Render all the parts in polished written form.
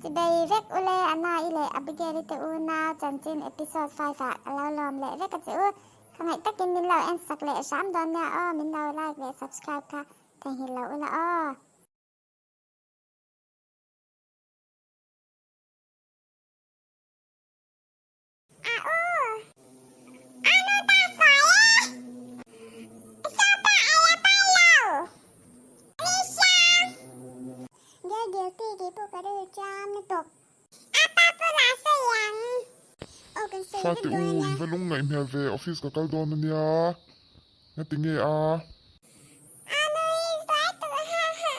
Chibei vek ule Anna-i leh Abigail-i te unau chanchin episode 5 ah ka lo lawm leh vek a che u. Khawngaih takin min lo en sak leh hram dawn nia aw, min lo like leh subscribe kha theihnghilh lo ula aw. A u, a nu ta sawi e, sawpa ei a pai lo, ni sia. Gel guilty tih pawh ka rilru chiam lutuk. A pa pawh a sawi ang. Aw kan sawi Fate vek u, dawn in ania. va lung ngaih hmel ve, office ka kal dawn ania, ngati nge a? A nu i zuai tawh ha ha.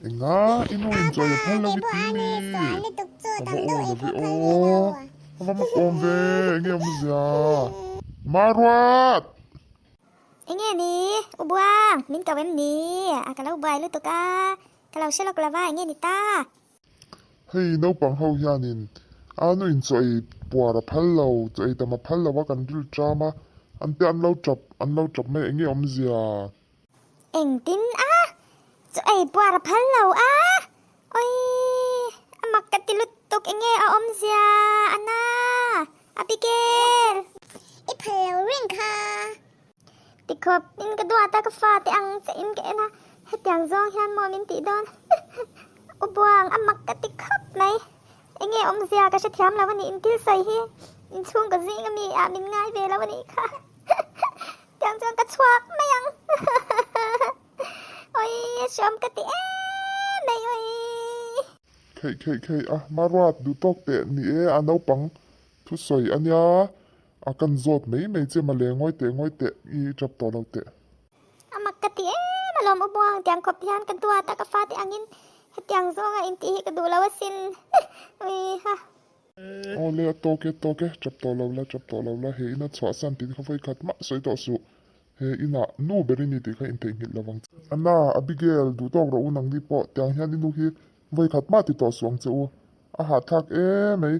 Enga i nu in chawi a phal lo i ti mi? Ka va aw la ve aw, ka va mak awm ve, enge awmzia? Maruat! Enge ni? U Buang, min ko em ni? A ka lo buai lutuk a, ka lo hre lawk lo va, enge ni ta? Hei naupang ho hianin a nu in chaw ei puar a phal lo, chaw ei tam a phal lo a kan ril ṭam a, an te an lo ṭap an lo ṭap mai enge awmzia? Engtin a? Chaw ei puar a phal lo a? Awii a mak ka ti lutuk enge a awmzia? Anna! Abigail! I phal lo ring kha. Tikhawp in ka duat a, ka fate ang che in ka en a, hetiang zawng hian maw min tih dawn? U Buang, a mak ka ti khawp mai. Enge awmzia ka hrethiam lo a nih, in thil sawi hi inchhung ka zing ami ah min ngai ve lo a nih kha. Tiang chuan ka chhuak mai ang. Awii, a hreawm ka ti em mai awii. Kheih kheih kheih a, Maruat duh tawk teh ni e, a naupang thusawi a nia. A kan zawt mai mai che male ngawi teh ngawi teh i tap tawh lo teh. A mak ka ti em alawm u Buang tiang khawp hian ka duat a ka fate angin hetiang zawnga intih hi ka duh lo asin ui ha. Aw le a tawk e tawk e tap tawh lo la tap tawh lo la he ina chhuahsan tih kha vawi khat mah sawi tawh suh he inah nu ber i ni tih kha intheihnghilh lo vang che. Anna, Abigail, duh tawk rawh u nangni pawh tiang hian i nu hi vawi khat mah ti tawh suh ang che u a hahthlak emai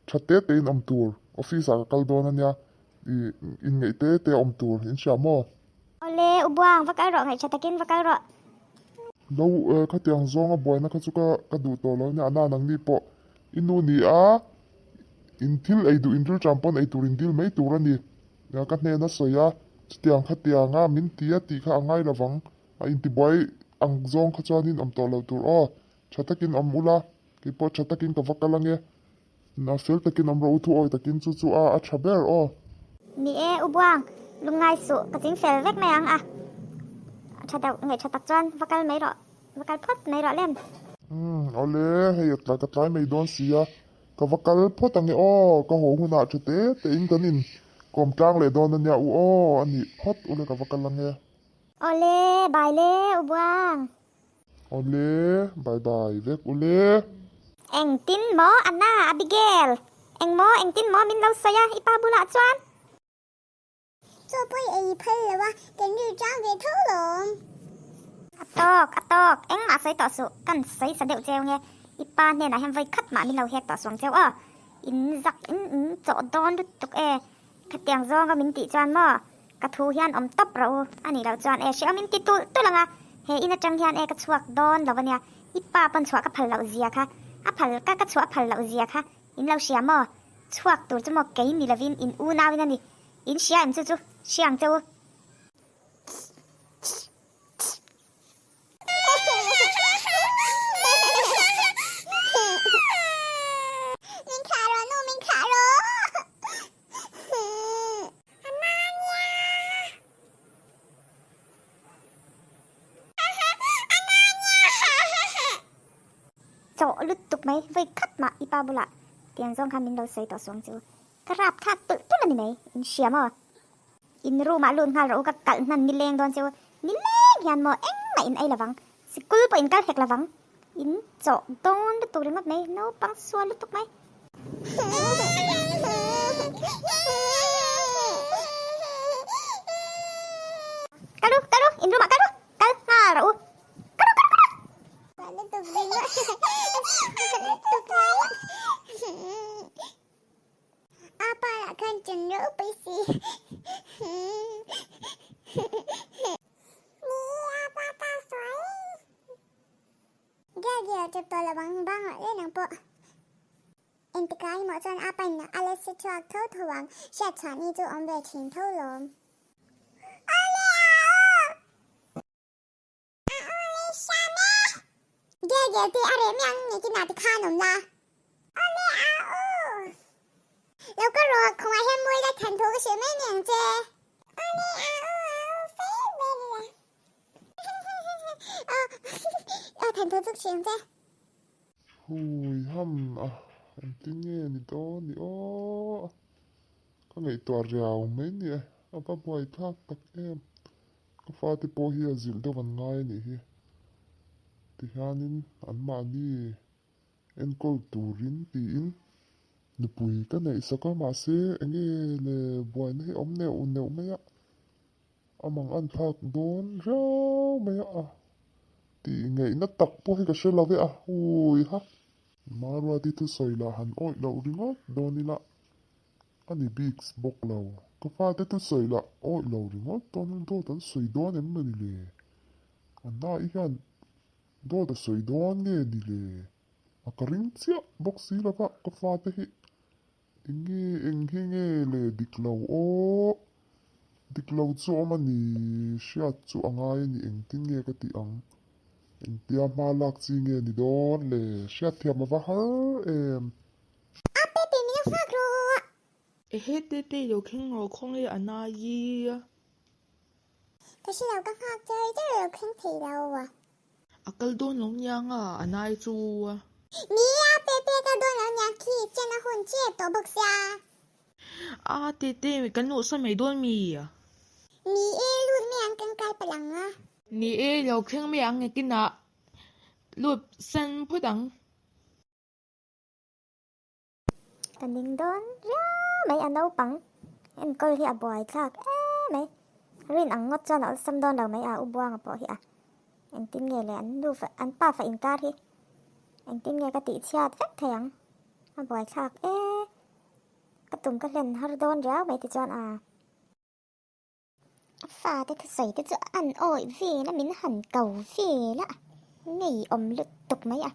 Tha te te in awm tur, office ah ka kal dawn ania, i inngeih te te a awm tur, in hria maw? Awle, u Buang, va kal rawh, ngaihṭha takin va kal rawh. Lo, khatiang zawnga buaina kha chu ka ka duh tawh lo ania, ana nangni pawh i nu ni a, in thil ei duh in rilṭam pawn ei tur in dil mai tur a ni, ka hnen a sawi a, chutiang khatianga min ti a tih kha a ngai lovang, a intibuai ang zawng kha chuanin awm tawh lo tur aw, ṭha takin awm ula, keipawh ṭha takin ka va kal ange. Na fel takin awm rawh u, thu awi takin chu chu a a tha ber aw. Ni e, U Buang, lungngai suh, ka ching fel vek mai ang a. Tha deuh, ngaih tha tak chuan va kal mai rawh, va kal phawt mai rawh lem. Umm, awle, hei a tlai ka tlai mai dawn si a, ka va kal phawt ange aw, ka haw hunah tha te tein kan in kawm tlang leh dawn ania u aw, a nih phawt ule ka va kal ange. Awle, bye le, U Buang. Awle, bye bye vek ule. Engtin maw Anna, Abigail? Eng maw, engtin maw min lo sawi a i pa bulah chuan? Chaw pawi ei phal lo a, kan ri chang ve tho lawm. A tawk, a tawk, engmah sawi tawh suh, kan sawi sa deuh cheu nge, i pa hnenah hian vawi khat mah min lo hek tawh suang cheu aw. In zak in in chawh dawn lutuk e, khatiang zawnga min tih chuan maw? Ka thu hian awm tawp rawh u, a nih loh chuan e hrehawm in ti tulh tulh ang a, he in atang hian e ka chhuak dawn lo ania, i pa pawn chhuah ka phal loh zia kha, a phal ka ka chhuah a phal loh zia kha in lo hria maw? Chhuak tur chu maw kei ni lovin in unau in a ni, in hria em chu chu hria ang che u. Min thlah rawh nu, min thlah rawh. Chawh lutuk mai, vawi khat mah i pa bulah tiang zawng khan min lo sawi tawh suang chu. Ka rap thlak tulh tulh a ni mai, in hria maw? In room ah lut nghal rawh u, ka kalh hnan nileng dawn che u. Nileng hian maw engmah in ei lovang, sikul pawh in kal hek lovang. In chawh dawn lutuk ringawt mai, naupang sual lutuk mai. Kal u, kal u, in room ah kal u, kal nghal rawh u. Kal u, kal u, kal u. Lutuk ringawt, lutuk mai. A pa lah khan chun ropui si. Ni a pa ta sawi. Abigail a tap tawh lo ang, bang rawh le nang pawh. Engtikah emaw chuan a pain a la hre chhuak tho tho ang, hriat chhuah ni chu awm ve thin tho lawm. Awle a aw! A aw le hram e! Gel gel te a reh mai ang nge kinah ti khan awm la. Awle a aw! Lo ka rawh, khawngah hian mawi la than thu ka hrilh mai mai ang che. Awle a aw a aw fel ber la. Aw than thu chu ka hrilh ang che. Hui ham a, engtin nge ni dawn ni aw? Ka ngaihtuah riau mai ni e, a va buai thlak tak em. Ka fate pawh hi a zilh deuh an ngai a nih hi. Tihianin anmahni enkawl turin tiin nupui ka neih sak a, mahse enge le buaina hi a awm neuh neuh mai a. A mang an thlak dawn riau mai a, tih ngaihna tak pawh hi ka hre lo ve a, ui ha. Maruati thusawi lah han awih loh ringawt dawn ila a ni bik bawk lo. Ka fate thusawi lah awih lo ringawt dawn ila dawt an sawi dawn em mawni le? Anna i hian dawt a sawi dawn nge ni le? A ka ring chiah bawk si lova ka fate hi Eng nge eng hi nge le dik lo aw? Dik lo chu awm a ni, hriat chu a ngai a ni engtin nge ka tih ang? Engtia hma lak chi nge ni dawn le? Hriat thiam a va har em? A Pepe min lo nghak rawh. Ehe Pepe lo thleng rawh khawnge a nai i. Ka hre lo ka nghak char char lo thleng thei lo. A kal dawn lo niang a, a nai chu. Nia, Pepe kal dawn lo niang khi chen a hun chiah tawh bawk sia. A, Tete, kan luhsa mai dawn mi? Ni e, lut mai ang kan kai palh ang a. Ni e, lo thleng mai ang nakinah lut san phawt ang. Ka ning dawn riau mai a naupang enkawl hi a buai thlak em mai. Rin ang ngawt chuan a awlsam dawn lo mai a u Buanga pawh hi a engtin nge le an nu an pa fa inkar hi engtin nge ka tih chhiat vek thei ang a buai thlak e ka tum ka hlen har dawn riau mai tichuan a. A fate thusawi te chu an awih vel a, min han ko vel a, ngeiawm lutuk mai a.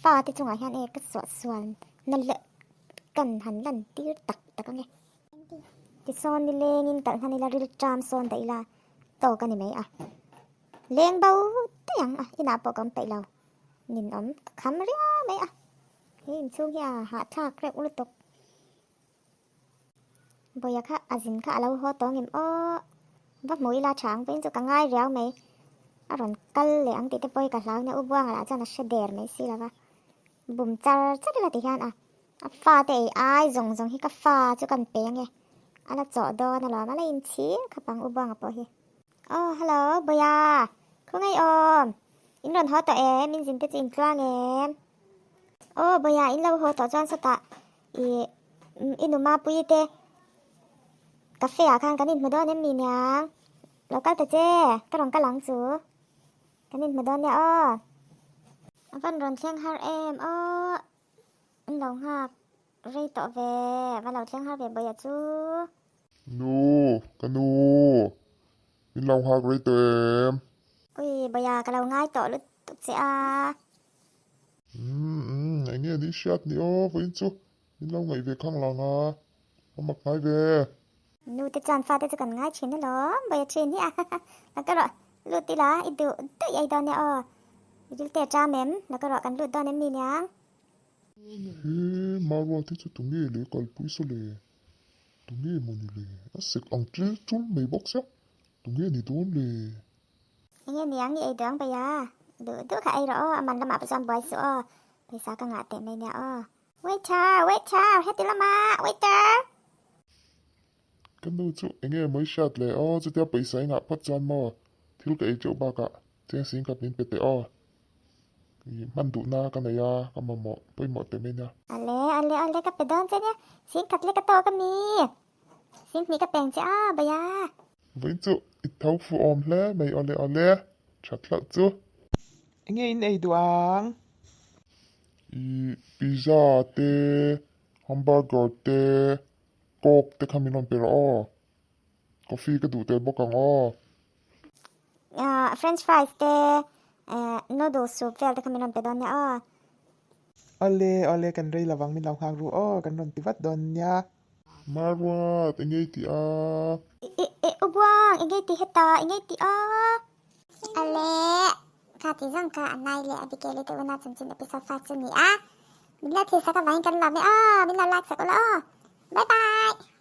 Fate chungah hian e ka suahsual na leh kan han lan tir tak tak ange. Tisawn ni lengin kalh hnan ila rilṭam sawn daih ila tawk a ni mai a. Leng bo daih ang a, inah pawh ka awm peih lo. Ninawm ka kham riau mai a, he inchhung hi a hahthlak reuh lutuk. Bawia kha a zin kha a lo haw tawng em aw? Va hmu ila tha ang pawhin chu ka ngai riau mai. A rawn kal leh ang tih te pawh hi ka hlau nia, U Buanga lah chuan a hre der mai si lova. Bum char char ila ti hian a a fa te ei ai zawng zawng hi ka fa chu kan pe ange. A la chawh dawn alawm, a la inchhir khawp ang U Buanga pawh hi. Aw hello Bawia, khawngaih awm? In rawn haw tawh em? In zin te chu in tluang em? Aw Bawia, in lo haw tawh chuan sawtah I i nu Mapuii te cafe ah khan kan inhmu dawn em mi niang? Lo kal ta che, ka rawn kal ang chu. Kan inhmu dawn nia aw. A van rawn thleng har em aw. An lo nghak rei tawh ve, a va lo thleng har ve Bawia chu. Nu, ka nu, min lo nghak rei tawh em? Ui Bawia, ka lo ngai tawh lutuk che a. Umm umm eng nge ni hriat ni aw vawiin chu min lo ngaih ve khang lang a, a mak ngai ve. Nu te chuan fate chu kan ngai thin alawm vawi a thin hi a la ka rawh lut ila i duh duih ei dawn nia aw i rilte a ṭam em la ka rawh kan lut dawn em mi niang. He Maruati chu tunge le kalpui saw le tunge mawni le a sek ang ṭil ṭul mai bawk sia tunge ni dawn le. Enge niang i ei duh ang paia? Duh duh kha ei rawh aw, a man lamah pawh chuan buai suh aw, pawisa ka ngah teh mai nia aw. Waiter! Waiter! Heti lamah! Waiter! Ka nu chu enge mawi hriat le aw, chutia pawisa i ngah phawt chuan maw thil ka ei teuh bakah cheng sing khat min pe teh aw. I hman duhna ka nei a, ka mamawh pawimawh teh mai nia. Ale, ale, ale ka pe dawn che nia, sing khat lek a tawk a mi. Sing hnih ka peng che a, Baya. Vawiin chu i tho fuh awm hle mai awle awle, that hlauh chu. Enge in ei duh ang? I pizza te, hamburger te, coke te kha min rawn pe rawh aw. Coffee ka duh tel bawk ang aw. French fries te. Noodle soup vel te kha min rawn pe dawn nia aw. Awle, awle kan rei lovang min lo nghak ru aw, kan rawn ti vat dawn nia. Maruat, eng ei tih a? I, i, u Buang, eng ei tih heta, eng ei tih a? Awle, kha ti zawng kha Anai leh Abigail-i te unau chanchin episode 5 chu ni a. Min lo thil sak avangin kan lawm e aw, min lo like sak ula aw. Bye bye!